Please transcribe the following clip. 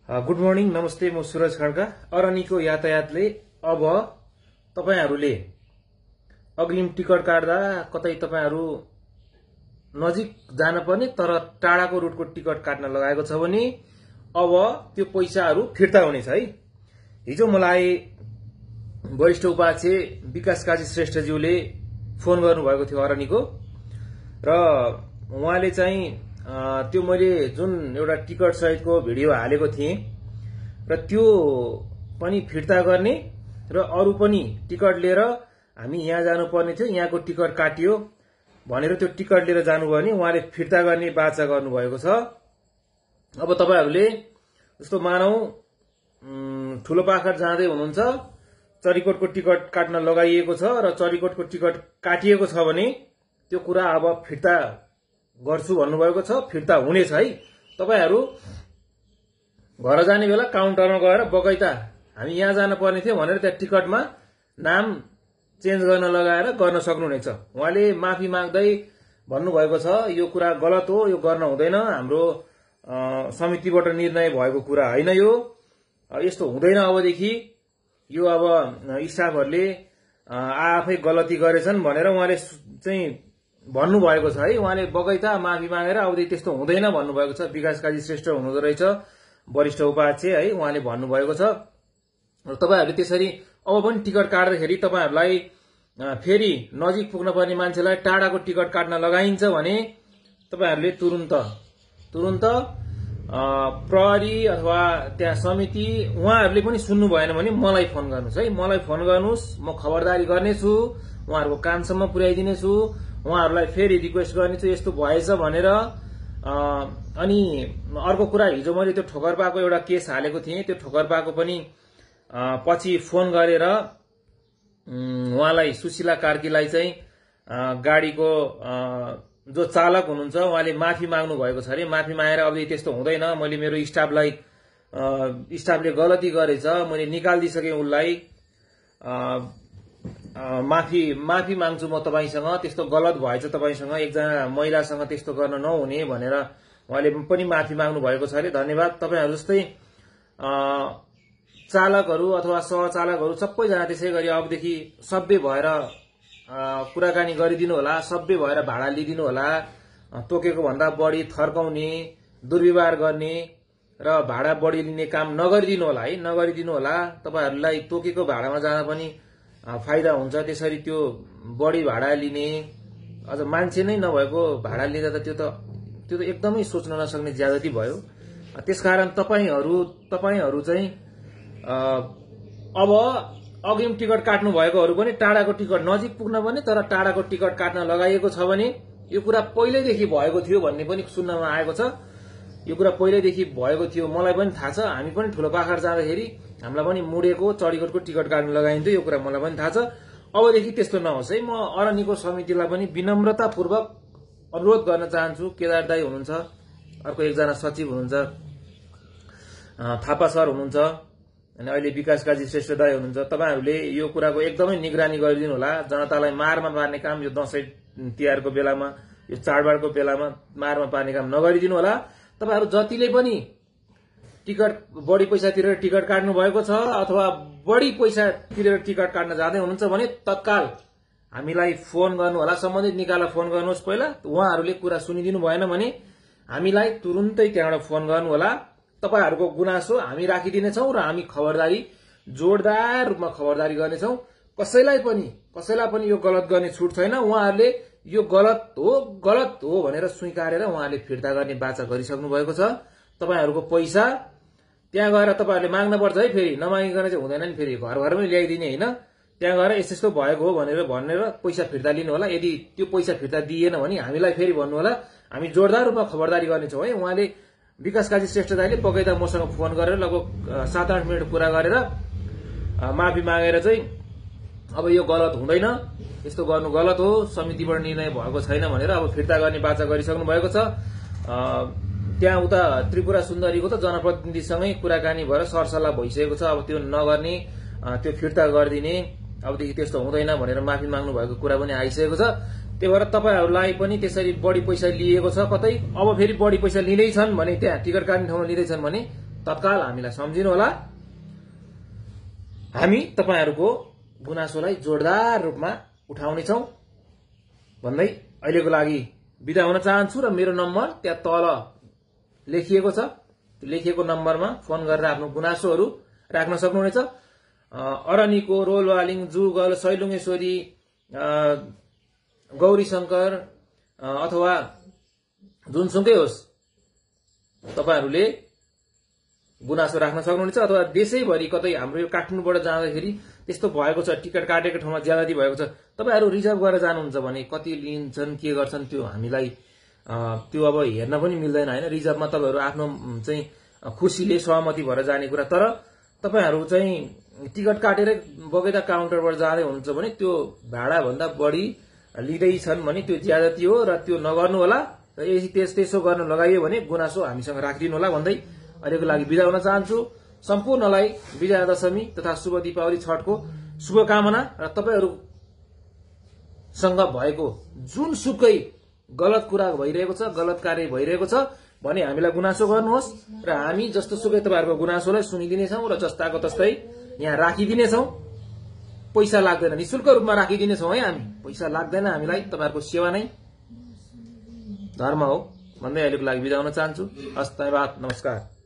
Good morning, नमस्ते। म सुरज खड्का। अरनीको यातायातले अब तपाईहरूले अग्रिम टिकट काट्दा कतै तपाईहरू नजिक जान पर्ने तर टाढाको रुटको टिकट काट्न लगाएको छ भने अब त्यो पैसाहरू फिर्ता हुनेछ है। हिजो मलाई वरिष्ठ उपाध्यक्ष विकास काजी श्रेष्ठज्यूले फोन गर्नुभएको थियो अरनीको, र उहाँले चाहिँ त्यो मैले जुन एउटा टिकट सहितको भिडियो हालेको थिएँ र त्यो पनि फिर्ता गर्ने र अरू पनि टिकट लिएर हामी यहाँ जानुपर्ने थियो, यहाँको टिकट काटियो भनेर त्यो टिकट लिएर जानुभयो भने उहाँले फिर्ता गर्ने बाचा गर्नुभएको छ। अब तपाईहरूले जस्तो मानौ ठुलोपाखर जाँदै हुनुहुन्छ, चरीकोटको टिकट काट्न लगाइएको छ र चरीकोटको टिकट काटिएको छ भने त्यो कुरा अब फिर्ता गर्छु भन्नुभएको छ, फिर्ता हुनेछ है। तपाईहरू घर जाने बेला काउन्टरमा गएर बगैता हामी यहाँ जान पर्ने थियो भनेर त्यहाँ टिकटमा नाम चेन्ज गर्न लगाएर गर्न सक्नुहुनेछ। उहाँले माफी माग्दै भन्नुभएको छ यो कुरा गलत हो, यो गर्न हुँदैन, हाम्रो समितिबाट निर्णय भएको कुरा होइन, यो यस्तो हुँदैन अबदेखि, यो अब स्टाफहरूले आफै गलती गरेछन् भनेर उहाँले चाहिँ भन्नुभएको छ है। उहाँले बगैता माफी मागेर अबदेखि त्यस्तो हुँदैन भन्नुभएको छ। विकास काजी श्रेष्ठ हुनुहुँदो रहेछ वरिष्ठ उपाध्यक्ष है, उहाँले भन्नुभएको छ। र तपाईहरूले त्यसरी अब पनि टिकट काट्दाखेरि तपाईहरूलाई फेरि नजिक पुग्न पर्ने मान्छेलाई टाढाको टिकट काट्न लगाइन्छ भने तपाईहरूले तुरुन्त प्रहरी अथवा त्यहाँ समिति उहाँहरूले पनि सुन्नु भएन भने मलाई फोन गर्नुहोस् है। मलाई फोन गर्नुहोस्, म खबरदारी गर्नेछु, उहाँहरूको कानसम्म पुर्याइदिनेछु, उहाँहरूलाई फेरि रिक्वेस्ट गर्नेछु यस्तो भएछ भनेर। अनि अर्को कुरा, हिजो मैले त्यो ठोकरपाको एउटा केस हालेको थिएँ, त्यो ठोकरपाको पनि पछि फोन गरेर उहाँलाई सुशीला कार्कीलाई चाहिँ गाडीको जो चालक हुनुहुन्छ उहाँले माफी माग्नु भएको छ अरे। माफी मागेर अब त्यस्तो हुँदैन, मैले मेरो स्टाफले गलती गरेछ, मैले निकालिदिइसकेँ उसलाई, माफी माग्छु म तपाईसँग, त्यस्तो गलत भएछ तपाईसँग, एकजना महिलासँग त्यस्तो गर्न नहुने भनेर उहाँले पनि माफी माग्नु भएको छ अरे। धन्यवाद। तपाईहरू जस्तै चालकहरू अथवा सहचालकहरू सबैजना त्यसै गरी अबदेखि सभ्य भएर कुराकानी गरिदिनु होला, सभ्य भएर भाडा लिइदिनु होला, तोकेको भन्दा बढी थर्काउने, दुर्व्यवहार गर्ने र भाडा बढी लिने काम नगरिदिनु होला है, नगरिदिनु होला। तपाईहरूलाई तोकेको भाडामा जाँदा पनि फाइदा हुन्छ, त्यसरी त्यो बढी भाडा लिने, अझ मान्छे नै नभएको भाडा लिँदा त त्यो त एकदमै सोच्न नसक्ने ज्यादती भयो। त्यसकारण तपाईहरू चाहिँ अब अग्रिम टिकट काट्नु भएकोहरू पनि टाढाको टिकट, नजिक पुग्न पनि तर टाढाको टिकट काट्न लगाइएको छ भने यो कुरा पहिल्यैदेखि भएको थियो भन्ने पनि सुन्नमा आएको छ। यो कुरा पहिल्यैदेखि भएको थियो, मलाई पनि थाहा छ। हामी पनि ठुलोपाखर जाँदाखेरि हामीलाई पनि मुडेको चरीकोटको टिकट काट्न लगाइन्थ्यो, यो कुरा मलाई पनि थाहा छ। अबदेखि त्यस्तो नहोस् है। म अरनीको समितिलाई पनि विनम्रतापूर्वक अनुरोध गर्न चाहन्छु। केदार दाई हुनुहुन्छ, अर्को एकजना सचिव हुनुहुन्छ, थापा सर हुनुहुन्छ, अनि अहिले विकास काजी श्रेष्ठ दाई हुनुहुन्छ। तपाईहरूले यो कुराको एकदमै निगरानी गरिदिनु होला। जनतालाई मारमा पार्ने काम यो दशैं तिहारको बेलामा, यो चाडबाडको बेलामा मारमा पार्ने काम नगरिदिनु होला। तपाईहरू जतिले पनि टिकट बढी पैसा तिरेर टिकट काट्नु भएको छ अथवा बढी पैसा तिरेर टिकट काट्न जाँदै हुनुहुन्छ भने तत्काल हामीलाई फोन गर्नु होला, सम्बन्धित निकायलाई फोन गर्नुहोस्। पहिला उहाँहरूले कुरा सुनिदिनु भएन भने हामीलाई तुरुन्तै त्यहाँबाट फोन गर्नु होला। तपाईहरूको गुनासो हामी राखिदिनेछौँ र हामी खबरदारी, जोरदार रूपमा खबरदारी गर्नेछौँ। कसैलाई पनि यो गलत गर्ने छुट छैन। उहाँहरूले यो गलत हो भनेर स्वीकारेर उहाँहरूले फिर्ता गर्ने बाचा गरिसक्नु भएको छ। तपाईहरूको पैसा त्यहाँ गएर तपाईहरूले माग्न पर्छ है, फेरि नमागिकन चाहिँ हुँदैन नि, फेरि घरमै ल्याइदिने होइन। त्यहाँ गएर यस्तो भएको हो भनेर पैसा फिर्ता लिनु होला। यदि त्यो पैसा फिर्ता दिएन भने हामीलाई फेरि भन्नु होला, हामी जोरदार रूपमा खबरदारी गर्नेछौँ है। उहाँले विकास काजी श्रेष्ठ दाइले बगैता मसँग फोन गरेर लगभग 7-8 मिनट कुरा गरेर माफी मागेर चाहिँ अब यो गलत हुँदैन, यस्तो गर्नु गलत हो, समितिबाट निर्णय भएको छैन भनेर अब फिर्ता गर्ने बाचा गरिसक्नु भएको छ। त्यहाँ उता त्रिपुरा सुन्दरीको त जनप्रतिनिधिसँगै कुराकानी भएर सरसल्लाह भइसकेको छ। अब त्यो नगर्ने, त्यो फिर्ता गरिदिने, अबदेखि त्यस्तो हुँदैन भनेर माफी माग्नु भएको कुरा पनि आइसकेको छ। त्यही भएर तपाईहरूलाई पनि त्यसरी बढी पैसा लिएको छ कतै, अब फेरि बढी पैसा लिँदैछन् भने, त्यहाँ टिकट काट्ने ठाउँमा लिँदैछन् भने तत्काल हामीलाई सम्झिनु होला। हामी तपाईहरूको गुनासोलाई जोरदार रूपमा उठाउनेछौं भन्दै अहिलेको लागि बिदा हुन चाहन्छु र मेरो नम्बर त्यहाँ तल लेखिएको छ। त्यो लेखिएको नम्बरमा फोन गरेर आफ्नो गुनासोहरू राख्न सक्नुहुनेछ। अरनिको, रोलवालिङ, जुगल, सैलुङेश्वरी, गौरी शंकर अथवा जुनसुकै होस् तपाईहरूले गुनासो राख्न सक्नुहुनेछ। अथवा देशैभरि कतै हाम्रो यो काठमाडौँबाट जाँदाखेरि त्यस्तो भएको छ, टिकट काटेको ठाउँमा ज्यादाती भएको छ, तपाईहरू रिजर्भ गरेर जानुहुन्छ भने कति लिन्छन् के गर्छन् त्यो हामीलाई त्यो अब हेर्न पनि मिल्दैन हैन। रिजर्भमा तपाईहरू आफ्नो चाहिँ खुसीले सहमति भएर जाने कुरा। तर तपाईहरू चाहिँ टिकट काटेर बगैँचा काउन्टरबाट जाँदै हुनुहुन्छ भने त्यो भाडा भन्दा बढी लिँदैछन् भने त्यो ज्यादती हो र त्यो नगर्नु होला। र यदि त्यसो गर्न लगाइयो भने गुनासो हामीसँग राखिदिनु होला भन्दै अहिलेको लागि बिदा हुन चाहन्छु। सम्पूर्णलाई विजया दशमी तथा शुभ दीपावली छठको शुभकामना र तपाईहरूसँग भएको जुनसुकै गलत कुरा भइरहेको छ, गलत कार्य भइरहेको छ भने हामीलाई गुनासो गर्नुहोस् र हामी जस्तो सुकै तपाईहरूको गुनासोलाई सुनिदिनेछौं र जस्ताको तस्तै यहाँ राखिदिनेछौं। पैसा लाग्दैन, निशुल्क रूपमा राखिदिनेछौं है। हामी पैसा लाग्दैन, हामीलाई तपाईहरूको सेवा नै धर्म हो भन्दै अहिलेको लागि बिदा हुन चाहन्छु। हस्त, धन्यवाद, नमस्कार।